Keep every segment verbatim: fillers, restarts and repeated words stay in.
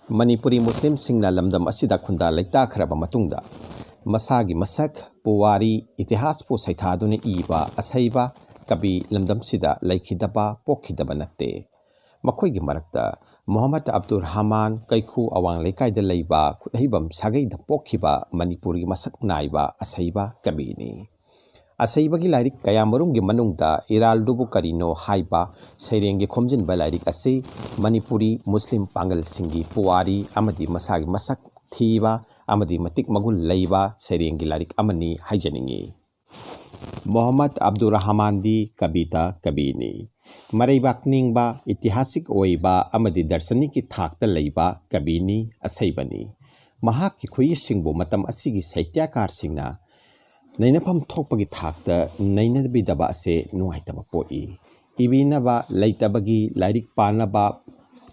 ꯃꯅꯤꯄꯨꯔꯤ ꯃꯨꯁꯂꯤꯝꯁꯤꯡꯅ ꯂꯝꯗꯝ ꯑꯁꯤꯗ ꯈꯨꯟꯗꯥ ꯂꯩꯇꯥꯈ꯭ꯔꯕ ꯃꯇꯨꯡꯗ ꯃꯁꯥꯒꯤ ꯃꯁꯛ, ꯄꯨꯋꯥꯔꯤ, ꯏꯇꯤꯍꯥꯁꯄꯨ ꯁꯩꯊꯥꯗꯨꯅ ꯏꯕ ꯑꯁꯩꯕ ꯀꯕꯤ ꯂꯝꯗꯝꯁꯤꯗ ꯂꯩꯈꯤꯗꯕ, ꯄꯣꯛꯈꯤꯗꯕ ꯅꯠꯇꯦ꯫ ꯃꯈꯣꯏꯒꯤ ꯃꯔꯛꯇ ꯃꯣꯍꯝꯃꯗ ꯑꯕꯗꯨꯔ ꯔꯍꯃꯥꯟ, ꯀꯩꯈꯨ ꯑꯋꯥꯡ ꯂꯩꯀꯥꯏꯗ ꯂꯩꯕ ꯈꯨꯠꯍꯩꯕꯝ ꯁꯥꯒꯩꯗ ꯄꯣꯛꯈꯤꯕ ꯃꯅꯤꯄꯨꯔꯒꯤ ꯃꯁꯛ ꯅꯥꯏꯕ ꯑꯁꯩꯕ ꯀꯕꯤꯅꯤ꯫ ꯑꯁꯩꯕꯒꯤ ꯂꯥꯏꯔꯤꯛ ꯀꯌꯥꯃꯔꯨꯝꯒꯤ ꯃꯅꯨꯡꯗ ꯏꯔꯥꯜꯗꯨꯕꯨ ꯀꯔꯤꯅꯣ ꯍꯥꯏꯕ ꯁꯩꯔꯦꯡꯒꯤ ꯈꯣꯝꯖꯤꯟꯕ ꯂꯥꯏꯔꯤꯛ ꯑꯁꯤ ꯃꯅꯤꯄꯨꯔꯤ ꯃꯨꯁꯂꯤꯝ ꯄꯥꯡꯒꯜꯁꯤꯡꯒꯤ ꯄꯨꯋꯥꯔꯤ ꯑꯃꯗꯤ ꯃꯁꯥꯒꯤ ꯃꯁꯛ ꯊꯤꯕ ꯑꯃꯗꯤ ꯃꯇꯤꯛ ꯃꯒꯨꯟ ꯂꯩꯕ ꯁꯩꯔꯦꯡꯒꯤ ꯂꯥꯏꯔꯤꯛ ꯑꯃꯅꯤ ꯍꯥꯏꯖꯅꯤꯡꯏ꯫ ꯃꯣꯍꯝꯃꯗ ꯑꯕꯗꯨꯔ ꯔꯍꯃꯥꯟꯗꯤ ꯀꯕꯤꯇꯥ ꯀꯕꯤꯅꯤ꯫ ꯃꯔꯩꯕꯥꯛ ꯅꯤꯡꯕ, ꯏꯇꯤꯍꯥꯁꯤꯛ ꯑꯣꯏꯕ ꯑꯃꯗꯤ ꯗꯔꯁꯅꯤꯛꯀꯤ ꯊꯥꯛꯇ ꯂꯩꯕ ꯀꯕꯤꯅꯤ, ꯑꯁꯩꯕꯅꯤ꯫ ꯃꯍꯥꯛꯀꯤ ꯈꯨꯏꯁꯤꯡꯕꯨ ꯃꯇꯝ ꯑꯁꯤꯒꯤ ꯁꯥꯍꯤꯇ꯭ꯌꯀꯥꯔꯁꯤꯡꯅ ꯅꯩꯅꯐꯝ ꯊꯣꯛꯄꯒꯤ ꯊꯥꯛꯇ ꯅꯩꯅꯕꯤꯗꯕ ꯑꯁꯦ ꯅꯨꯡꯉꯥꯏꯇꯕ ꯄꯣꯛꯏ꯫ ꯏꯕꯤꯅꯕ ꯂꯩꯇꯕꯒꯤ, ꯂꯥꯏꯔꯤꯛ ꯄꯥꯅꯕ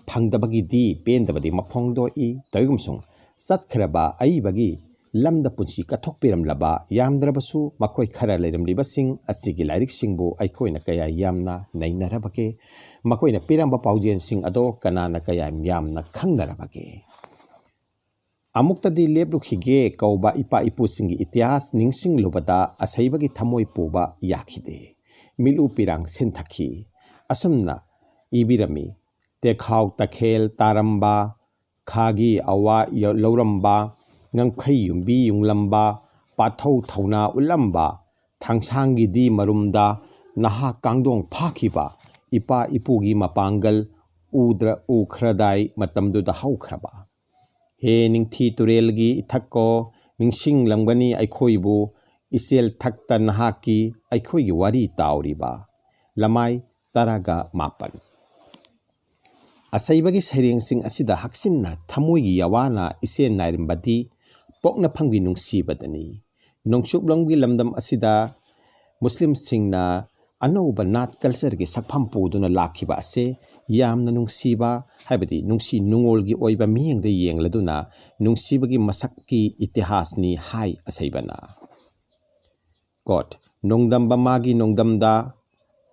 ꯐꯪꯗꯕꯒꯤꯗꯤ ꯄꯦꯟꯗꯕꯗꯤ ꯃꯐꯣꯡꯗꯣꯛꯏ꯫ ꯇꯧꯏꯒꯨꯝꯁꯨꯡ ꯆꯠꯈ꯭ꯔꯕ ꯑꯏꯕꯒꯤ ꯂꯝꯗ ꯄꯨꯟꯁꯤ ꯀꯠꯊꯣꯛꯄꯤꯔꯝꯂꯕ ꯌꯥꯝꯗ꯭ꯔꯕꯁꯨ ꯃꯈꯣꯏ ꯈꯔ ꯂꯩꯔꯝꯂꯤꯕꯁꯤꯡ ꯑꯁꯤꯒꯤ ꯂꯥꯏꯔꯤꯛꯁꯤꯡꯕꯨ ꯑꯩꯈꯣꯏꯅ ꯀꯌꯥ ꯌꯥꯝꯅ ꯅꯩꯅꯔꯕꯒꯦ? ꯃꯈꯣꯏꯅ ꯄꯤꯔꯝꯕ ꯄꯥꯎꯖꯦꯜꯁꯤꯡ ꯑꯗꯣ ꯀꯅꯥꯅ ꯀꯌꯥ ꯌꯥꯝꯅ ꯈꯪꯅꯔꯕꯒꯦ? ꯑꯃꯨꯛꯇꯗꯤ ꯂꯦꯞꯂꯨꯈꯤꯒꯦ ꯀꯧꯕ ꯏꯄꯥ ꯏꯄꯨꯁꯤꯡꯒꯤ ꯏꯇꯤꯍꯥꯁ ꯅꯤꯡꯁꯤꯡꯂꯨꯕꯗ ꯑꯁꯩꯕꯒꯤ ꯊꯃꯣꯏ ꯄꯨꯕ ꯌꯥꯈꯤꯗꯦ꯫ ꯃꯤꯠꯂꯨ ꯄꯤꯔꯥꯡ ꯁꯤꯟꯊꯈꯤ꯫ ꯑꯁꯨꯝꯅ ꯏꯕꯤꯔꯝꯃꯤ, ꯇꯦꯈꯥꯎ ꯇꯈꯦꯜ ꯇꯥꯔꯝꯕ, ꯈꯥꯒꯤ ꯑꯋꯥ ꯌ-, ꯂꯧꯔꯝꯕ, ꯉꯝꯈꯩ ꯌꯨꯝꯕꯤ ꯌꯨꯡꯂꯝꯕ, ꯄꯥꯊꯧ ꯊꯧꯅꯥ ꯎꯠꯂꯝꯕ, ꯊꯥꯡꯁꯥꯡꯒꯤꯗꯤ ꯃꯔꯨꯝꯗ ꯅꯍꯥ ꯀꯥꯡꯗꯣꯡ ꯐꯥꯈꯤꯕ ꯏꯄꯥ ꯏꯄꯨꯒꯤ ꯃꯄꯥꯡꯒꯜ ꯎꯗ꯭ꯔ ꯎꯈ꯭ꯔꯗꯥꯏ ꯃꯇꯝꯗꯨꯗ ꯍꯧꯈ꯭ꯔꯕ꯫ ꯍꯦ ꯅꯤꯡꯊꯤ ꯇꯨꯔꯦꯜꯒꯤ ꯏꯊꯛꯀꯣ, ꯅꯤꯡꯁꯤꯡꯂꯝꯒꯅꯤ ꯑꯩꯈꯣꯏꯕꯨ, ꯏꯆꯦꯜ ꯊꯛꯇ ꯅꯍꯥꯛꯀꯤ ꯑꯩꯈꯣꯏꯒꯤ ꯋꯥꯔꯤ ꯇꯥꯎꯔꯤꯕ꯫ ꯂꯃꯥꯏ ꯇꯔꯥꯒ ꯃꯥꯄꯟ꯫ ꯑꯁꯩꯕꯒꯤ ꯁꯩꯔꯦꯡꯁꯤꯡ ꯑꯁꯤꯗ ꯍꯛꯆꯤꯟꯅ ꯊꯃꯣꯏꯒꯤ ꯌꯥꯋꯥꯅ ꯏꯆꯦꯜ ꯅꯥꯏꯔꯝꯕꯗꯤ ꯄꯣꯛꯅꯐꯝꯒꯤ ꯅꯨꯡꯁꯤꯕꯗꯅꯤ꯫ ꯅꯣꯡꯆꯨꯞꯂꯣꯝꯒꯤ ꯂꯝꯗꯝ ꯑꯁꯤꯗ ꯃꯨꯁꯂꯤꯝꯁꯤꯡꯅ ꯑꯅꯧꯕ ꯅꯥꯠ ꯀꯜꯆꯔꯒꯤ ꯁꯛꯐꯝ ꯄꯨꯗꯨꯅ ꯂꯥꯛꯈꯤꯕ ꯑꯁꯦ ꯌꯥꯝꯅ ꯅꯨꯡꯁꯤꯕ, ꯍꯥꯏꯕꯗꯤ ꯅꯨꯡꯁꯤ ꯅꯨꯡꯉꯣꯜꯒꯤ ꯑꯣꯏꯕ ꯃꯤꯠꯌꯦꯡꯗ ꯌꯦꯡꯂꯗꯨꯅ ꯅꯨꯡꯁꯤꯕꯒꯤ ꯃꯁꯛꯀꯤ ꯏꯇꯤꯍꯥꯁꯅꯤ ꯍꯥꯏ ꯑꯁꯩꯕꯅ꯫ Quote, "ꯅꯣꯡꯗꯝꯕ ꯃꯥꯒꯤ ꯅꯣꯡꯗꯝꯗ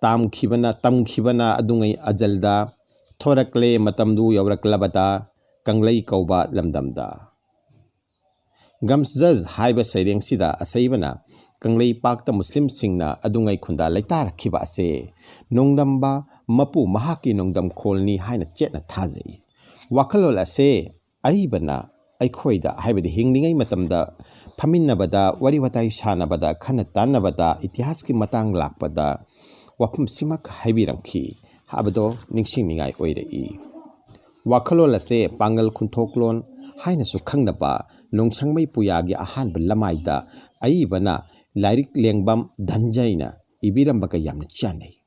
ꯇꯥꯝꯈꯤꯕꯅ, ꯇꯝꯈꯤꯕꯅ ꯑꯗꯨꯉꯩ ꯑꯖꯜꯗ ꯊꯣꯔꯛꯂꯦ ꯃꯇꯝꯗꯨ ꯌꯧꯔꯛꯂꯕꯗ ꯀꯪꯂꯩ ꯀꯧꯕ ꯂꯝꯗꯝꯗ꯫ ꯒꯝꯁꯖꯖ ꯍꯥꯏꯕ ꯁꯩꯔꯦꯡꯁꯤꯗ ꯑꯁꯩꯕꯅ ꯀꯪꯂꯩꯄꯥꯛꯇ ꯃꯨꯁꯂꯤꯝꯁꯤꯡꯅ ꯑꯗꯨꯉꯩ ꯈꯨꯟꯗꯥ ꯂꯩꯇꯥꯔꯛꯈꯤꯕ ꯑꯁꯦ ꯅꯣꯡꯗꯝꯕ ꯃꯄꯨ ꯃꯍꯥꯛꯀꯤ ꯅꯣꯡꯗꯝꯈꯣꯜꯅꯤ ꯍꯥꯏꯅ ꯆꯦꯠꯅ ꯊꯥꯖꯩ꯫ ꯋꯥꯈꯜꯂꯣꯟ ꯑꯁꯦ ꯑꯏꯕꯅ ꯑꯩꯈꯣꯏꯗ, ꯍꯥꯏꯕꯗꯤ ꯍꯤꯡꯂꯤꯉꯩ ꯃꯇꯝꯗ ꯐꯝꯃꯤꯟꯅꯕꯗ, ꯋꯥꯔꯤ ꯋꯥꯇꯥꯏ ꯁꯥꯟꯅꯕꯗ, ꯈꯟꯅ ꯇꯥꯟꯅꯕꯗ, ꯏꯇꯤꯍꯥꯁꯀꯤ ꯃꯇꯥꯡ ꯂꯥꯛꯄꯗ ꯋꯥꯐꯝꯁꯤꯃꯛ ꯍꯥꯏꯕꯤꯔꯝꯈꯤ ꯍꯥꯏꯕꯗꯣ ꯅꯤꯡꯁꯤꯡꯅꯤꯡꯉꯥꯏ ꯑꯣꯏꯔꯛꯏ꯫ ꯋꯥꯈꯜꯂꯣꯟ ꯑꯁꯦ ꯄꯥꯡꯒꯜ ꯈꯨꯟꯊꯣꯛꯂꯣꯟ ꯍꯥꯏꯅꯁꯨ ꯈꯪꯅꯕ ꯅꯣꯡꯁꯪꯃꯩ ꯄꯨꯌꯥꯒꯤ ꯑꯍꯥꯟꯕ ꯂꯃꯥꯏꯗ ꯑꯏꯕꯅ ꯂꯥꯏꯔꯤꯛ ꯂꯦꯡꯕꯝ ꯙꯟꯖꯩꯅ ꯏꯕꯤꯔꯝꯕꯒ ꯌꯥꯝꯅ ꯆꯥꯟꯅꯩ꯫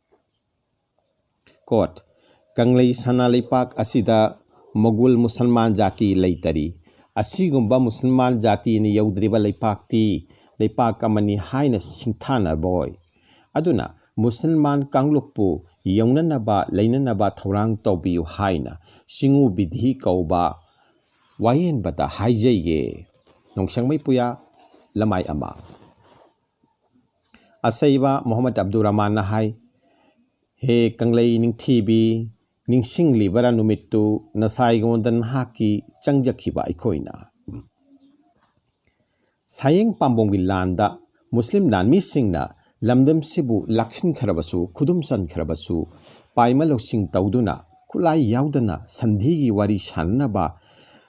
ꯀꯣꯠ, ꯀꯪꯂꯩ ꯁꯅꯥ ꯂꯩꯄꯥꯛ ꯑꯁꯤꯗ ꯃꯒꯨꯜ ꯃꯨꯁꯜꯃꯥꯟ ꯖꯥꯇꯤ ꯂꯩꯇꯔꯤ꯫ ꯑꯁꯤꯒꯨꯝꯕ ꯃꯨꯁꯜꯃꯥꯟ ꯖꯥꯇꯤꯅ ꯌꯧꯗ꯭ꯔꯤꯕ ꯂꯩꯄꯥꯛꯇꯤ ꯂꯩꯄꯥꯛ ꯑꯃꯅꯤ ꯍꯥꯏꯅ ꯁꯤꯡꯊꯥꯅꯕ ꯑꯣꯏ꯫ ꯑꯗꯨꯅ ꯃꯨꯁꯜꯃꯥꯟ ꯀꯥꯡꯂꯨꯞꯄꯨ ꯌꯧꯅꯅꯕ, ꯂꯩꯅꯅꯕ ꯊꯧꯔꯥꯡ ꯇꯧꯕꯤꯌꯨ ꯍꯥꯏꯅ ꯁꯤꯡꯎ ꯕꯤꯙꯤ ꯀꯧꯕ ꯋꯥꯌꯦꯟꯕꯗ ꯍꯥꯏꯖꯩꯌꯦ꯫ ꯅꯣꯡꯁꯪꯃꯩ ꯄꯨꯌꯥ ꯂꯃꯥꯏ ꯑꯃ꯫ ꯑꯁꯩꯕ ꯃꯣꯍꯝꯃꯗ ꯑꯕꯗꯨꯔ ꯔꯍꯃꯥꯟꯅ ꯍꯥꯏ, "ꯍꯦ ꯀꯪꯂꯩ ꯅꯤꯡꯊꯤꯕꯤ, ꯅꯤꯡꯁꯤꯡꯂꯤꯕꯔꯥ ꯅꯨꯃꯤꯠꯇꯨ ꯅꯁꯥꯏꯉꯣꯟꯗ ꯅꯍꯥꯛꯀꯤ ꯆꯪꯖꯈꯤꯕ ꯑꯩꯈꯣꯏꯅ?" ꯁꯥꯌꯦꯡ ꯄꯥꯝꯕꯣꯝꯒꯤ ꯂꯥꯟꯗ ꯃꯨꯁꯂꯤꯝ ꯂꯥꯟꯃꯤꯁꯤꯡꯅ ꯂꯝꯗꯝꯁꯤꯕꯨ ꯂꯥꯛꯁꯤꯟꯈ꯭ꯔꯕꯁꯨ, ꯈꯨꯗꯨꯝ ꯆꯟꯈ꯭ꯔꯕꯁꯨ, ꯄꯥꯏꯃ ꯂꯧꯁꯤꯡ ꯇꯧꯗꯨꯅ ꯈꯨꯠꯂꯥꯏ ꯌꯥꯎꯗꯅ ꯁꯟꯙꯤꯒꯤ ꯋꯥꯔꯤ ꯁꯥꯅꯅꯕ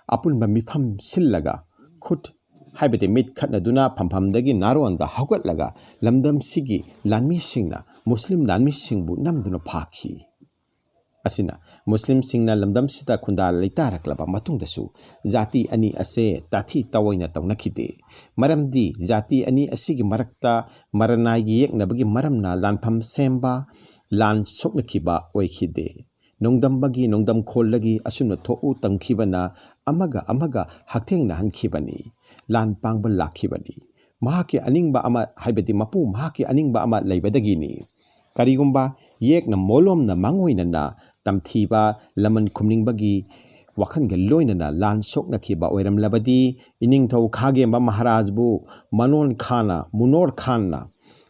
ꯑꯄꯨꯟꯕ ꯃꯤꯐꯝ ꯁꯤꯜꯂꯒ ꯈꯨꯠ, ꯍꯥꯏꯕꯗꯤ ꯃꯤꯠ ꯈꯠꯅꯗꯨꯅ ꯐꯝꯐꯝꯗꯒꯤ ꯅꯥꯔꯣꯟꯗ ꯍꯧꯒꯠꯂꯒ ꯂꯝꯗꯝꯁꯤꯒꯤ ꯂꯥꯟꯃꯤꯁꯤꯡꯅ ꯃꯨꯁꯂꯤꯝ ꯂꯥꯟꯃꯤꯁꯤꯡꯕꯨ ꯅꯝꯗꯨꯅ ꯐꯥꯈꯤ꯫ ꯑꯁꯤꯅ ꯃꯨꯁꯂꯤꯝꯁꯤꯡꯅ ꯂꯝꯗꯝꯁꯤꯗ ꯈꯨꯟꯗꯥ ꯂꯩꯇꯥꯔꯛꯂꯕ ꯃꯇꯨꯡꯗꯁꯨ ꯖꯥꯇꯤ ꯑꯅꯤ ꯑꯁꯦ ꯇꯥꯊꯤ ꯇꯥꯑꯣꯏꯅ ꯇꯧꯅꯈꯤꯗꯦ꯫ ꯃꯔꯝꯗꯤ ꯖꯥꯇꯤ ꯑꯅꯤ ꯑꯁꯤꯒꯤ ꯃꯔꯛꯇ ꯃꯔꯅꯥꯏꯒꯤ ꯌꯦꯛꯅꯕꯒꯤ ꯃꯔꯝꯅ ꯂꯥꯟꯐꯝ ꯁꯦꯝꯕ, ꯂꯥꯟ ꯁꯣꯛꯅꯈꯤꯕ ꯑꯣꯏꯈꯤꯗꯦ꯫ ꯅꯣꯡꯗꯝꯕꯒꯤ ꯅꯣꯡꯗꯝꯈꯣꯜꯗꯒꯤ ꯑꯁꯨꯝꯅ ꯊꯣꯛꯎ ꯇꯝꯈꯤꯕꯅ ꯑꯃꯒ ꯑꯃꯒ ꯍꯛꯊꯦꯡꯅꯍꯟꯈꯤꯕꯅꯤ꯫ ꯂꯥꯟ ꯄꯥꯡꯕ ꯂꯥꯛꯈꯤꯕꯅꯤ꯫ ꯃꯍꯥꯛꯀꯤ ꯑꯅꯤꯡꯕ ꯑꯃ, ꯍꯥꯏꯕꯗꯤ ꯃꯄꯨ ꯃꯍꯥꯛꯀꯤ ꯑꯅꯤꯡꯕ ꯑꯃ ꯂꯩꯕꯗꯒꯤꯅꯤ꯫ ꯀꯔꯤꯒꯨꯝꯕ ꯌꯦꯛꯅ ꯃꯣꯂꯣꯝꯅ ꯃꯥꯡꯑꯣꯏꯅꯅ ꯇꯝꯊꯤꯕ ꯂꯃꯟ ꯈꯨꯝꯅꯤꯡꯕꯒꯤ ꯋꯥꯈꯜꯒ ꯂꯣꯏꯅꯅ ꯂꯥꯟ ꯁꯣꯛꯅꯈꯤꯕ ꯑꯣꯏꯔꯝꯂꯕꯗꯤ, ꯏꯅꯤꯡꯊꯧ ꯈꯥꯒꯦꯝꯕ ꯃꯍꯥꯔꯥꯖꯕꯨ ꯃꯅꯣꯟ ꯈꯥꯟꯅ, ꯃꯨꯅꯣꯔ ꯈꯥꯟꯅ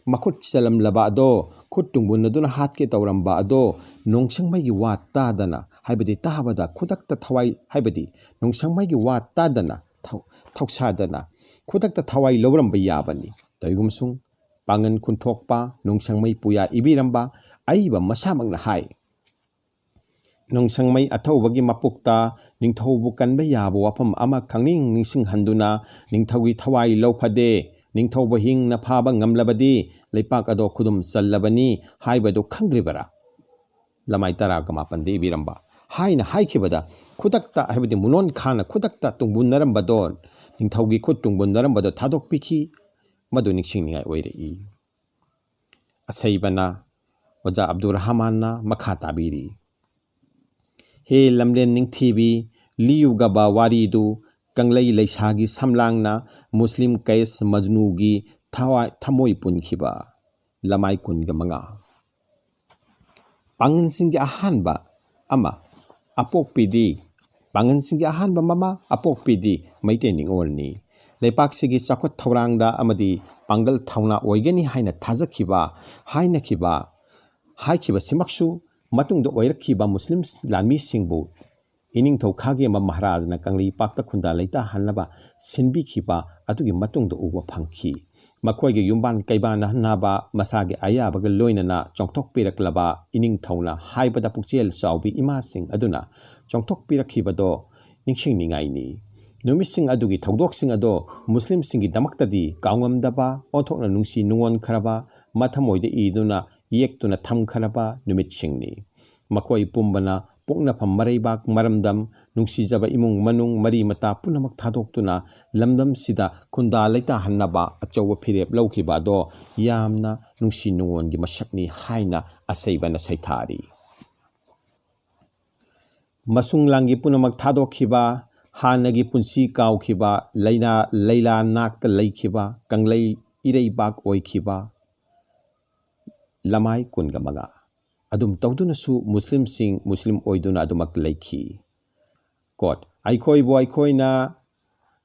ꯃꯈꯨꯠ ꯆꯜꯂꯝꯂꯕ ꯑꯗꯣ, ꯈꯨꯠ ꯇꯨꯡꯕꯨꯟꯅꯗꯨꯅ ꯍꯥꯠꯀꯦ ꯇꯧꯔꯝꯕ ꯑꯗꯣ, ꯅꯣꯡꯁꯪꯃꯩꯒꯤ ꯋꯥ ꯇꯥꯗꯅ ꯍꯥꯏꯕꯗꯤ ꯇꯥꯕꯗ ꯈꯨꯗꯛꯇ ꯊꯋꯥꯏ, ꯍꯥꯏꯕꯗꯤ ꯅꯣꯡꯁꯪꯃꯩꯒꯤ ꯋꯥ ꯇꯥꯗꯅ, ꯊꯧ-, ꯊꯧꯁꯥꯗꯅ ꯈꯨꯗꯛꯇ ꯊꯋꯥꯏ ꯂꯧꯔꯝꯕ ꯌꯥꯕꯅꯤ꯫ ꯇꯧꯏꯒꯨꯝꯁꯨꯡ ꯄꯥꯡꯒꯟ ꯈꯨꯟꯊꯣꯛꯄ ꯅꯣꯡꯁꯪꯃꯩ ꯄꯨꯌꯥ ꯏꯕꯤꯔꯝꯕ ꯑꯏꯕ ꯃꯁꯥꯃꯛꯅ ꯍꯥꯏ, ꯅꯣꯡꯁꯪꯃꯩ ꯑꯊꯧꯕꯒꯤ ꯃꯄꯣꯛꯇ ꯅꯤꯡꯊꯧꯕꯨ ꯀꯟꯕ ꯌꯥꯕ ꯋꯥꯐꯝ ꯑꯃ ꯈꯪꯅꯤꯡ ꯅꯤꯡꯁꯤꯡꯍꯟꯗꯨꯅ ꯅꯤꯡꯊꯧꯒꯤ ꯊꯋꯥꯏ ꯂꯧꯐꯗꯦ, ꯅꯤꯡꯊꯧꯕ ꯍꯤꯡꯅ ꯐꯥꯕ ꯉꯝꯂꯕꯗꯤ ꯂꯩꯄꯥꯛ ꯑꯗꯣ ꯈꯨꯗꯨꯝ ꯆꯜꯂꯕꯅꯤ ꯍꯥꯏꯕꯗꯨ ꯈꯪꯗ꯭ꯔꯤꯕꯔꯥ? ꯂꯃꯥꯏ ꯇꯔꯥꯒ ꯃꯥꯄꯟꯗ ꯏꯕꯤꯔꯝꯕ ꯍꯥꯏꯅ ꯍꯥꯏꯈꯤꯕꯗ ꯈꯨꯗꯛꯇ, ꯍꯥꯏꯕꯗꯤ ꯃꯨꯅꯣꯟ ꯈꯥꯟꯅ ꯈꯨꯗꯛꯇ ꯇꯨꯡꯕꯨꯟꯅꯔꯝꯕꯗꯣ, ꯅꯤꯡꯊꯧꯒꯤ ꯈꯨꯠ ꯇꯨꯡꯕꯨꯟꯅꯔꯝꯕꯗꯣ ꯊꯥꯗꯣꯛꯄꯤꯈꯤ꯫ ꯃꯗꯨ ꯅꯤꯡꯁꯤꯡꯅꯤꯡꯉꯥꯏ ꯑꯣꯏꯔꯛꯏ꯫ ꯑꯁꯩꯕꯅ ꯑꯣꯖꯥ ꯑꯕꯗꯨꯔ ꯔꯍꯃꯥꯟꯅ ꯃꯈꯥ ꯇꯥꯕꯤꯔꯤ꯫ ꯍꯦ ꯂꯝꯂꯦꯟ ꯅꯤꯡꯊꯤꯕꯤ, ꯂꯤꯌꯨꯒꯕ ꯋꯥꯔꯤꯗꯨ ꯀꯪꯂꯩ ꯂꯩꯁꯥꯒꯤ ꯁꯝꯂꯥꯡꯅ ꯃꯨꯁꯂꯤꯝ ꯀꯩꯁ ꯃꯖꯅꯨꯒꯤ ꯊꯋꯥꯏ-, ꯊꯃꯣꯏ ꯄꯨꯟꯈꯤꯕ꯫ ꯂꯃꯥꯏ ꯀꯨꯟꯒ ꯃꯉꯥ꯫ ꯄꯥꯡꯒꯟꯁꯤꯡꯒꯤ ꯑꯍꯥꯟꯕ ꯑꯃ, ꯑꯄꯣꯛꯄꯤꯗꯤ, ꯄꯥꯡꯒꯟꯁꯤꯡꯒꯤ ꯑꯍꯥꯟꯕ ꯃꯃꯥ ꯑꯄꯣꯛꯄꯤꯗꯤ ꯃꯩꯇꯩ ꯅꯤꯉꯣꯜꯅꯤ꯫ ꯂꯩꯄꯥꯛꯁꯤꯒꯤ ꯆꯥꯎꯈꯠ ꯊꯧꯔꯥꯡꯗ ꯑꯃꯗꯤ ꯄꯥꯡꯒꯜ ꯊꯧꯅꯥ ꯑꯣꯏꯒꯅꯤ ꯍꯥꯏꯅ ꯊꯥꯖꯈꯤꯕ, ꯍꯥꯏꯅꯈꯤꯕ, ꯍꯥꯏꯈꯤꯕꯁꯤꯃꯛꯁꯨ ꯃꯇꯨꯡꯗ ꯑꯣꯏꯔꯛꯈꯤꯕ ꯃꯨꯁꯂꯤꯝ ꯂꯥꯟꯃꯤꯁꯤꯡꯕꯨ ꯏꯅꯤꯡꯊꯧ ꯈꯥꯒꯦꯝꯕ ꯃꯍꯥꯔꯥꯖꯅ ꯀꯪꯂꯩꯄꯥꯛꯇ ꯈꯨꯟꯗꯥ ꯂꯩꯇꯥꯍꯟꯅꯕ ꯁꯤꯟꯕꯤꯈꯤꯕ ꯑꯗꯨꯒꯤ ꯃꯇꯨꯡꯗ ꯎꯕ ꯐꯪꯈꯤ꯫ ꯃꯈꯣꯏꯒꯤ ꯌꯨꯝꯕꯥꯟ ꯀꯩꯕꯥꯟꯅꯍꯟꯅꯕ ꯃꯁꯥꯒꯤ ꯑꯌꯥꯕꯒ ꯂꯣꯏꯅꯅ ꯆꯣꯡꯊꯣꯛꯄꯤꯔꯛꯂꯕ ꯏꯅꯤꯡꯊꯧꯅ ꯍꯥꯏꯕꯗ ꯄꯨꯛꯆꯦꯜ ꯆꯥꯎꯕꯤ ꯏꯃꯥꯁꯤꯡ ꯑꯗꯨꯅ ꯆꯣꯡꯊꯣꯛꯄꯤꯔꯛꯈꯤꯕꯗꯣ ꯅꯤꯡꯁꯤꯡꯅꯤꯡꯉꯥꯏꯅꯤ꯫ ꯅꯨꯃꯤꯠꯁꯤꯡ ꯑꯗꯨꯒꯤ ꯊꯧꯗꯣꯛꯁꯤꯡ ꯑꯗꯣ ꯃꯨꯁꯂꯤꯝꯁꯤꯡꯒꯤꯗꯃꯛꯇꯗꯤ ꯀꯥꯎꯉꯝꯗꯕ, ꯑꯣꯟꯊꯣꯛꯅ ꯅꯨꯡꯁꯤ ꯅꯨꯡꯉꯣꯟꯈ꯭ꯔꯕ, ꯃꯊꯃꯣꯏꯗ ꯏꯗꯨꯅ ꯌꯦꯛꯇꯨꯅ ꯊꯝꯈ꯭ꯔꯕ ꯅꯨꯃꯤꯠꯁꯤꯡꯅꯤ꯫ ꯃꯈꯣꯏ ꯄꯨꯝꯕꯅ ꯄꯣꯛꯅꯐꯝ ꯃꯔꯩꯕꯥꯛ ꯃꯔꯝꯗꯝ, ꯅꯨꯡꯁꯤꯖꯕ ꯏꯃꯨꯡ ꯃꯅꯨꯡ ꯃꯔꯤ ꯃꯇꯥ ꯄꯨꯝꯅꯃꯛ ꯊꯥꯗꯣꯛꯇꯨꯅ ꯂꯝꯗꯝꯁꯤꯗ ꯈꯨꯟꯗꯥ ꯂꯩꯇꯥꯍꯟꯅꯕ ꯑꯆꯧꯕ ꯐꯤꯔꯦꯞ ꯂꯧꯈꯤꯕ ꯑꯗꯣ ꯌꯥꯝꯅ ꯅꯨꯡꯁꯤ ꯅꯨꯡꯉꯣꯟꯒꯤ ꯃꯁꯛꯅꯤ ꯍꯥꯏꯅ ꯑꯁꯩꯕꯅ ꯁꯩꯊꯥꯔꯤ꯫ ꯃꯁꯨꯡ ꯂꯥꯡꯒꯤ ꯄꯨꯝꯅꯃꯛ ꯊꯥꯗꯣꯛꯈꯤꯕ, ꯍꯥꯟꯅꯒꯤ ꯄꯨꯟꯁꯤ ꯀꯥꯎꯈꯤꯕ, ꯂꯩꯅꯥ ꯂꯩꯂꯥ ꯅꯥꯛꯇ ꯂꯩꯈꯤꯕ, ꯀꯪꯂꯩ ꯏꯔꯩꯕꯥꯛ ꯑꯣꯏꯈꯤꯕ, ꯂꯃꯥꯏ ꯀꯨꯟꯒ ꯃꯉꯥ꯫ ꯑꯗꯨꯝ ꯇꯧꯗꯨꯅꯁꯨ ꯃꯨꯁꯂꯤꯝꯁꯤꯡ ꯃꯨꯁꯂꯤꯝ ꯑꯣꯏꯗꯨꯅ ꯑꯗꯨꯃꯛ ꯂꯩꯈꯤ꯫ ꯀꯣꯠ, ꯑꯩꯈꯣꯏꯕꯨ ꯑꯩꯈꯣꯏꯅ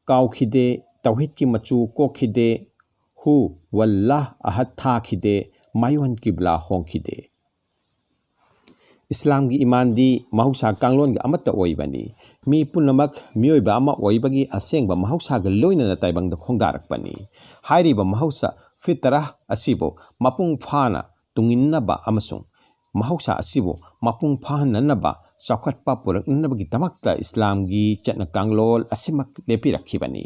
ꯀꯥꯎꯈꯤꯗꯦ, ꯇꯧꯍꯤꯗꯀꯤ ꯃꯆꯨ ꯀꯣꯛꯈꯤꯗꯦ, ꯍꯨ ꯋꯜꯂꯥꯍ ꯑꯍꯗ ꯊꯥꯈꯤꯗꯦ, ꯃꯥꯏꯌꯣꯟ ꯀꯤꯕ꯭ꯂꯥ ꯍꯣꯡꯈꯤꯗꯦ꯫ ꯏꯁꯂꯥꯝꯒꯤ ꯏꯃꯥꯟꯗꯤ ꯃꯍꯧꯁꯥ ꯀꯥꯡꯂꯣꯟꯒ ꯑꯃꯠꯇ ꯑꯣꯏꯕꯅꯤ꯫ ꯃꯤ ꯄꯨꯝꯅꯃꯛ ꯃꯤꯑꯣꯏꯕ ꯑꯃ ꯑꯣꯏꯕꯒꯤ ꯑꯁꯦꯡꯕ ꯃꯍꯧꯁꯥꯒ ꯂꯣꯏꯅꯅ ꯇꯥꯏꯕꯪꯗ ꯈꯣꯡꯗꯥꯔꯛꯄꯅꯤ꯫ ꯍꯥꯏꯔꯤꯕ ꯃꯍꯧꯁꯥ ꯐꯤꯇꯔꯥ ꯑꯁꯤꯕꯨ ꯃꯄꯨꯡ ꯐꯥꯅ ꯇꯨꯡꯏꯟꯅꯕ ꯑꯃꯁꯨꯡ ꯃꯍꯧꯁꯥ ꯑꯁꯤꯕꯨ ꯃꯄꯨꯡ ꯐꯥꯍꯟꯅꯅꯕ, ꯆꯥꯎꯈꯠꯄ ꯄꯨꯔꯛꯅꯅꯕꯒꯤꯗꯃꯛꯇ ꯏꯁꯂꯥꯝꯒꯤ ꯆꯠꯅ ꯀꯥꯡꯂꯣꯟ ꯑꯁꯤꯃꯛ ꯂꯦꯞꯄꯤꯔꯛꯈꯤꯕꯅꯤ꯫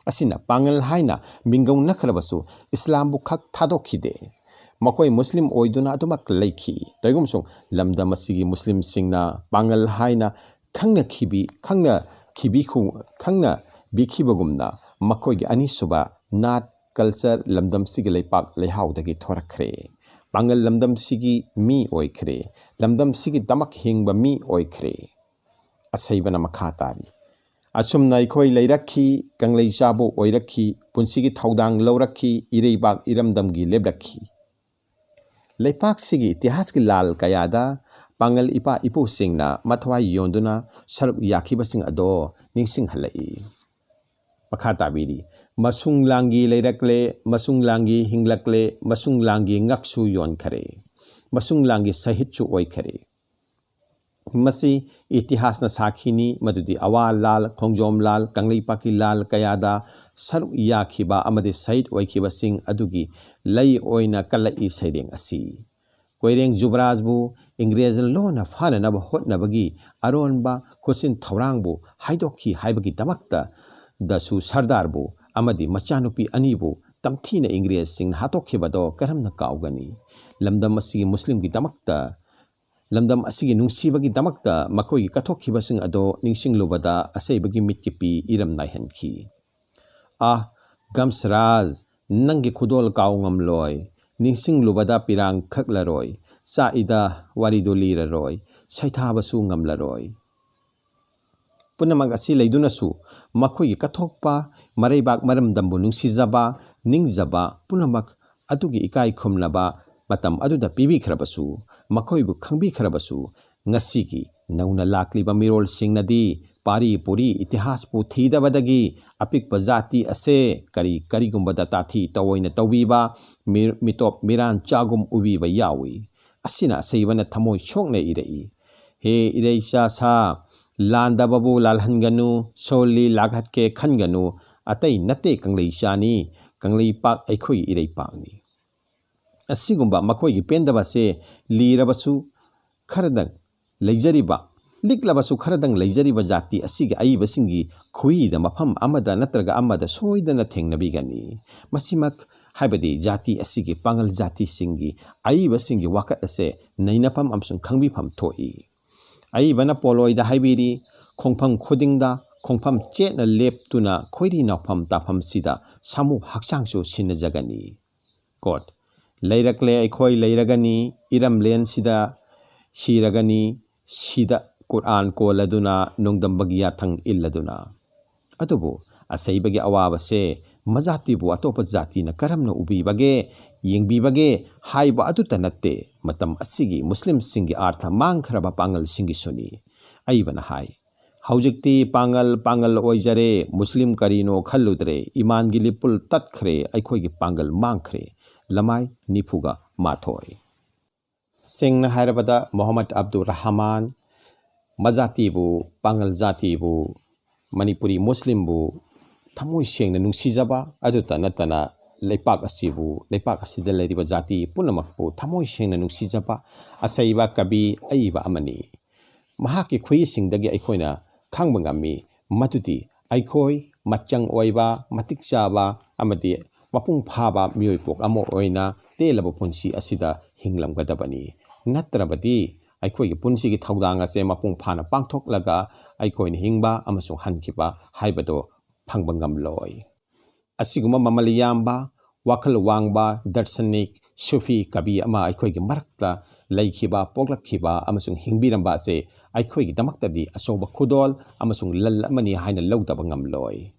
ꯑꯁꯤꯅ ꯄꯥꯉꯜ ꯍꯥꯏꯅ ꯃꯤꯡꯒꯧꯅꯈ꯭ꯔꯕꯁꯨ ꯏꯁꯂꯥꯝꯕꯨ ꯈꯛ ꯊꯥꯗꯣꯛꯈꯤꯗꯦ꯫ ꯃꯈꯣꯏ ꯃꯨꯁꯂꯤꯝ ꯑꯣꯏꯗꯨꯅ ꯑꯗꯨꯃꯛ ꯂꯩꯈꯤ꯫ ꯇꯧꯏꯒꯨꯝꯁꯨꯡ ꯂꯝꯗꯝ ꯑꯁꯤꯒꯤ ꯃꯨꯁꯂꯤꯝꯁꯤꯡꯅ ꯄꯥꯉꯜ ꯍꯥꯏꯅ ꯈꯪꯅꯈꯤꯕꯤ-, ꯈꯪꯅꯈꯤꯕꯤꯈꯨ-, ꯈꯪꯅꯕꯤꯈꯤꯕꯒꯨꯝꯅ ꯃꯈꯣꯏꯒꯤ ꯑꯅꯤꯁꯨꯕ ꯅꯥꯠ, ꯀꯜꯆꯔ, ꯂꯝꯗꯝꯁꯤꯒꯤ ꯂꯩꯄꯥꯛ ꯂꯩꯍꯥꯎꯗꯒꯤ ꯊꯣꯔꯛꯈ꯭ꯔꯦ꯫ ꯄꯥꯉꯜ ꯂꯝꯗꯝꯁꯤꯒꯤ ꯃꯤ ꯑꯣꯏꯈ꯭ꯔꯦ꯫ ꯂꯝꯗꯝꯁꯤꯒꯤꯗꯃꯛ ꯍꯤꯡꯕ ꯃꯤ ꯑꯣꯏꯈ꯭ꯔꯦ꯫ ꯑꯁꯩꯕꯅ ꯃꯈꯥ ꯇꯥꯔꯤ꯫ ꯑꯁꯨꯝꯅ ꯑꯩꯈꯣꯏ ꯂꯩꯔꯛꯈꯤ, ꯀꯪꯂꯩ ꯆꯥꯕꯨ ꯑꯣꯏꯔꯛꯈꯤ, ꯄꯨꯟꯁꯤꯒꯤ ꯊꯧꯗꯥꯡ ꯂꯧꯔꯛꯈꯤ, ꯏꯔꯩꯕꯥꯛ ꯏꯔꯝꯗꯝꯒꯤ ꯂꯦꯞꯂꯛꯈꯤ꯫ ꯂꯩꯄꯥꯛꯁꯤꯒꯤ ꯏꯇꯤꯍꯥꯁꯀꯤ ꯂꯥꯜ ꯀꯌꯥꯗ ꯄꯥꯉꯜ ꯏꯄꯥ ꯏꯄꯨꯁꯤꯡꯅ ꯃꯊ꯭ꯋꯥꯏ ꯌꯣꯟꯗꯨꯅ ꯁꯔꯨꯛ ꯌꯥꯈꯤꯕꯁꯤꯡ ꯑꯗꯣ ꯅꯤꯡꯁꯤꯡꯍꯜꯂꯛꯏ꯫ ꯃꯈꯥ ꯇꯥꯕꯤꯔꯤ, ꯃꯁꯨꯡ ꯂꯥꯡꯒꯤ ꯂꯩꯔꯛꯂꯦ, ꯃꯁꯨꯡ ꯂꯥꯡꯒꯤ ꯍꯤꯡꯂꯛꯂꯦ, ꯃꯁꯨꯡ ꯂꯥꯡꯒꯤ ꯉꯛꯁꯨ ꯌꯣꯟꯈꯔꯦ, ꯃꯁꯨꯡ ꯂꯥꯡꯒꯤ ꯁꯍꯤꯠꯁꯨ ꯑꯣꯏꯈꯔꯦ꯫ ꯃꯁꯤ ꯏꯇꯤꯍꯥꯁꯅ ꯁꯥꯈꯤꯅꯤ ꯃꯗꯨꯗꯤ ꯑꯋꯥ ꯂꯥꯜ, ꯈꯣꯡꯖꯣꯝ ꯂꯥꯜ, ꯀꯪꯂꯩꯄꯥꯛꯀꯤ ꯂꯥꯜ ꯀꯌꯥꯗ ꯁꯔꯨꯛ ꯌꯥꯈꯤꯕ ꯑꯃꯗꯤ ꯁꯍꯤꯗ ꯑꯣꯏꯈꯤꯕꯁꯤꯡ ꯑꯗꯨꯒꯤ ꯂꯩ ꯑꯣꯏꯅ ꯀꯜꯂꯛꯏ ꯁꯩꯔꯦꯡ ꯑꯁꯤ꯫ ꯀꯣꯏꯔꯦꯡ ꯖꯨꯕꯔꯥꯖꯕꯨ ꯏꯪꯒ꯭ꯔꯦꯖꯅ ꯂꯣꯟꯅ ꯐꯥꯅꯅꯕ ꯍꯣꯠꯅꯕꯒꯤ ꯑꯔꯣꯟꯕ ꯈꯨꯠꯁꯤꯟ ꯊꯧꯔꯥꯡꯕꯨ ꯍꯥꯏꯗꯣꯛꯈꯤ ꯍꯥꯏꯕꯒꯤꯗꯃꯛꯇ ꯗꯁꯨ ꯁꯔꯗꯥꯔꯕꯨ ꯑꯃꯗꯤ ꯃꯆꯥꯅꯨꯄꯤ ꯑꯅꯤꯕꯨ ꯇꯝꯊꯤꯅ ꯏꯪꯒ꯭ꯔꯦꯖꯁꯤꯡꯅ ꯍꯥꯠꯇꯣꯛꯈꯤꯕꯗꯣ ꯀꯔꯝꯅ ꯀꯥꯎꯒꯅꯤ? ꯂꯝꯗꯝ ꯑꯁꯤꯒꯤ ꯃꯨꯁꯂꯤꯝꯒꯤꯗꯃꯛꯇ, ꯂꯝꯗꯝ ꯑꯁꯤꯒꯤ ꯅꯨꯡꯁꯤꯕꯒꯤꯗꯃꯛꯇ ꯃꯈꯣꯏꯒꯤ ꯀꯠꯊꯣꯛꯈꯤꯕꯁꯤꯡ ꯑꯗꯣ ꯅꯤꯡꯁꯤꯡꯂꯨꯕꯗ ꯑꯁꯩꯕꯒꯤ ꯃꯤꯠꯀꯤꯄꯤ ꯏꯔꯝ ꯅꯥꯏꯍꯟꯈꯤ꯫ ꯑꯥ, ꯒꯝꯁꯔꯥꯖ, ꯅꯪꯒꯤ ꯈꯨꯗꯣꯜ ꯀꯥꯎ ꯉꯝꯂꯣꯏ, ꯅꯤꯡꯁꯤꯡꯂꯨꯕꯗ ꯄꯤꯔꯥꯡ ꯈꯛꯂꯔꯣꯏ, ꯆꯥꯛꯏꯗ ꯋꯥꯔꯤꯗꯨ ꯂꯤꯔꯔꯣꯏ, ꯁꯩꯊꯥꯕꯁꯨ ꯉꯝꯂꯔꯣꯏ꯫ ꯄꯨꯝꯅꯃꯛ ꯑꯁꯤ ꯂꯩꯗꯨꯅꯁꯨ ꯃꯈꯣꯏꯒꯤ ꯀꯠꯊꯣꯛꯄ, ꯃꯔꯩꯕꯥꯛ ꯃꯔꯝꯗꯝꯕꯨ ꯅꯨꯡꯁꯤꯖꯕ, ꯅꯤꯡꯖꯕ ꯄꯨꯝꯅꯃꯛ ꯑꯗꯨꯒꯤ ꯏꯀꯥꯏ ꯈꯨꯝꯅꯕ ꯃꯇꯝ ꯑꯗꯨꯗ ꯄꯤꯕꯤꯈ꯭ꯔꯕꯁꯨ, ꯃꯈꯣꯏꯕꯨ ꯈꯪꯕꯤꯈ꯭ꯔꯕꯁꯨ, ꯉꯁꯤꯒꯤ ꯅꯧꯅ ꯂꯥꯛꯂꯤꯕ ꯃꯤꯔꯣꯜꯁꯤꯡꯅꯗꯤ ꯄꯥꯔꯤ ꯄꯨꯔꯤ ꯏꯇꯤꯍꯥꯁꯄꯨ ꯊꯤꯗꯕꯗꯒꯤ ꯑꯄꯤꯛꯄ ꯖꯥꯇꯤ ꯑꯁꯦ ꯀꯔꯤ ꯀꯔꯤꯒꯨꯝꯕꯗ ꯇꯥꯊꯤ ꯇꯑꯣꯏꯅ ꯇꯧꯕꯤꯕ, ꯃꯤ-, ꯃꯤꯇꯣꯞ ꯃꯤꯔꯥꯟ ꯆꯥꯒꯨꯝ ꯎꯕꯤꯕ ꯌꯥꯎꯏ꯫ ꯑꯁꯤꯅ ꯑꯁꯩꯕꯅ ꯊꯃꯣꯏ ꯁꯣꯛꯅ ꯏꯔꯛꯏ꯫ ꯍꯦ ꯏꯔꯩꯆꯥ ꯁꯥ, ꯂꯥꯟꯗꯕꯕꯨ ꯂꯥꯜꯍꯟꯒꯅꯨ, ꯁꯣꯜꯂꯤ ꯂꯥꯛꯍꯠꯀꯦ ꯈꯟꯒꯅꯨ, ꯑꯇꯩ ꯅꯠꯇꯦ ꯀꯪꯂꯩꯆꯥꯅꯤ, ꯀꯪꯂꯩꯄꯥꯛ ꯑꯩꯈꯣꯏꯒꯤ ꯏꯔꯩꯄꯥꯛꯅꯤ꯫ ꯑꯁꯤꯒꯨꯝꯕ ꯃꯈꯣꯏꯒꯤ ꯄꯦꯟꯗꯕꯁꯦ ꯂꯤꯔꯕꯁꯨ ꯈꯔꯗꯪ ꯂꯩꯖꯔꯤꯕ, ꯂꯤꯛꯂꯕꯁꯨ ꯈꯔꯗꯪ ꯂꯩꯖꯔꯤꯕ ꯖꯥꯇꯤ ꯑꯁꯤꯒꯤ ꯑꯏꯕꯁꯤꯡꯒꯤ ꯈꯨꯏꯗ ꯃꯐꯝ ꯑꯃꯗ ꯅꯠꯇ꯭ꯔꯒ ꯑꯃꯗ ꯁꯣꯏꯗꯅ ꯊꯦꯡꯅꯕꯤꯒꯅꯤ꯫ ꯃꯁꯤꯃꯛ ꯍꯥꯏꯕꯗꯤ ꯖꯥꯇꯤ ꯑꯁꯤꯒꯤ ꯄꯥꯉꯜ ꯖꯥꯇꯤꯁꯤꯡꯒꯤ ꯑꯏꯕꯁꯤꯡꯒꯤ ꯋꯥꯀꯠ ꯑꯁꯦ ꯅꯩꯅꯐꯝ ꯑꯃꯁꯨꯡ ꯈꯪꯕꯤꯐꯝ ꯊꯣꯛꯏ꯫ ꯑꯏꯕꯅ ꯄꯣꯠꯂꯣꯏꯗ ꯍꯥꯏꯕꯤꯔꯤ, ꯈꯣꯡꯐꯝ ꯈꯨꯗꯤꯡꯗ ꯈꯣꯡꯐꯝ ꯆꯦꯠꯅ ꯂꯦꯞꯇꯨꯅ ꯈꯣꯏꯔꯤ ꯅꯥꯎꯐꯝ ꯇꯥꯐꯝꯁꯤꯗ ꯁꯥꯃꯨ ꯍꯛꯆꯥꯡꯁꯨ ꯁꯤꯟꯅꯖꯒꯅꯤ꯫ ꯀꯣꯠ, ꯂꯩꯔꯛꯂꯦ ꯑꯩꯈꯣꯏ ꯂꯩꯔꯒꯅꯤ, ꯏꯔꯝꯂꯦꯟꯁꯤꯗ ꯁꯤꯔꯒꯅꯤ, ꯁꯤꯗ ꯀꯨꯔꯥꯟ ꯀꯣꯜꯂꯗꯨꯅ ꯅꯣꯡꯗꯝꯕꯒꯤ ꯌꯥꯊꯪ ꯏꯜꯂꯗꯨꯅ꯫ ꯑꯗꯨꯕꯨ ꯑꯁꯩꯕꯒꯤ ꯑꯋꯥꯕꯁꯦ ꯃꯖꯥꯇꯤꯕꯨ ꯑꯇꯣꯞꯄ ꯖꯥꯇꯤꯅ ꯀꯔꯝꯅ ꯎꯕꯤꯕꯒꯦ, ꯌꯦꯡꯕꯤꯕꯒꯦ ꯍꯥꯏꯕ ꯑꯗꯨꯇ ꯅꯠꯇꯦ, ꯃꯇꯝ ꯑꯁꯤꯒꯤ ꯃꯨꯁꯂꯤꯝꯁꯤꯡꯒꯤ ꯑꯥꯔꯊ ꯃꯥꯡꯈ꯭ꯔꯕ ꯄꯥꯉꯜꯁꯤꯡꯒꯤꯁꯨꯅꯤ꯫ ꯑꯏꯕꯅ ꯍꯥꯏ, ꯍꯧꯖꯤꯛꯇꯤ ꯄꯥꯉꯜ ꯄꯥꯉꯜ ꯑꯣꯏꯖꯔꯦ, ꯃꯨꯁꯂꯤꯝ ꯀꯔꯤꯅꯣ ꯈꯜꯂꯨꯗ꯭ꯔꯦ, ꯏꯃꯥꯟꯒꯤ ꯂꯤꯄꯨꯜ ꯇꯠꯈ꯭ꯔꯦ, ꯑꯩꯈꯣꯏꯒꯤ ꯄꯥꯡꯒꯜ ꯃꯥꯡꯈ꯭ꯔꯦ꯫ ꯂꯃꯥꯏ ꯅꯤꯐꯨꯒ ꯃꯥꯊꯣꯏ꯫ ꯁꯦꯡꯅ ꯍꯥꯏꯔꯕꯗ ꯃꯣꯍꯝꯃꯗ ꯑꯕꯗꯨꯔ ꯔꯍꯃꯥꯟ ꯃꯖꯥꯇꯤꯕꯨ, ꯄꯥꯉꯜ ꯖꯥꯇꯤꯕꯨ, ꯃꯅꯤꯄꯨꯔꯤ ꯃꯨꯁꯂꯤꯝꯕꯨ ꯊꯃꯣꯏ ꯁꯦꯡꯅ ꯅꯨꯡꯁꯤꯖꯕ ꯑꯗꯨꯇ ꯅꯠꯇꯅ ꯂꯩꯄꯥꯛ ꯑꯁꯤꯕꯨ, ꯂꯩꯄꯥꯛ ꯑꯁꯤꯗ ꯂꯩꯔꯤꯕ ꯖꯥꯇꯤ ꯄꯨꯝꯅꯃꯛꯄꯨ ꯊꯃꯣꯏ ꯁꯦꯡꯅ ꯅꯨꯡꯁꯤꯖꯕ ꯑꯁꯩꯕ ꯀꯕꯤ ꯑꯏꯕ ꯑꯃꯅꯤ꯫ ꯃꯍꯥꯛꯀꯤ ꯈꯨꯏꯁꯤꯡꯗꯒꯤ ꯑꯩꯈꯣꯏꯅ ꯈꯪꯕ ꯉꯝꯃꯤ ꯃꯗꯨꯗꯤ ꯑꯩꯈꯣꯏ ꯃꯆꯪ ꯑꯣꯏꯕ, ꯃꯇꯤꯛ ꯆꯥꯕ ꯑꯃꯗꯤ ꯃꯄꯨꯡ ꯐꯥꯕ ꯃꯤꯑꯣꯏꯄꯣꯛ ꯑꯃ ꯑꯣꯏꯅ ꯇꯦꯜꯂꯕ ꯄꯨꯟꯁꯤ ꯑꯁꯤꯗ ꯍꯤꯡꯂꯝꯒꯗꯕꯅꯤ꯫ ꯅꯠꯇ꯭ꯔꯕꯗꯤ ꯑꯩꯈꯣꯏꯒꯤ ꯄꯨꯟꯁꯤꯒꯤ ꯊꯧꯗꯥꯡ ꯑꯁꯦ ꯃꯄꯨꯡ ꯐꯥꯅ ꯄꯥꯡꯊꯣꯛꯂꯒ ꯑꯩꯈꯣꯏꯅ ꯍꯤꯡꯕ ꯑꯃꯁꯨꯡ ꯍꯟꯈꯤꯕ ꯍꯥꯏꯕꯗꯨ ꯐꯪꯕ ꯉꯝꯂꯣꯏ꯫ ꯑꯁꯤꯒꯨꯝꯕ ꯃꯃꯜ ꯌꯥꯝꯕ, ꯋꯥꯈꯜ ꯋꯥꯡꯕ, ꯗꯔꯁꯅꯤꯛ, ꯁꯨꯐꯤ ꯀꯕꯤ ꯑꯃ ꯑꯩꯈꯣꯏꯒꯤ ꯃꯔꯛꯇ ꯂꯩꯈꯤꯕ, ꯄꯣꯛꯂꯛꯈꯤꯕ ꯑꯃꯁꯨꯡ ꯍꯤꯡꯕꯤꯔꯝꯕ ꯑꯁꯦ ꯑꯩꯈꯣꯏꯒꯤꯗꯃꯛꯇꯗꯤ ꯑꯆꯧꯕ ꯈꯨꯗꯣꯜ ꯑꯃꯁꯨꯡ ꯂꯟ ꯑꯃꯅꯤ ꯍꯥꯏꯅ ꯂꯧꯗꯕ ꯉꯝꯂꯣꯏ꯫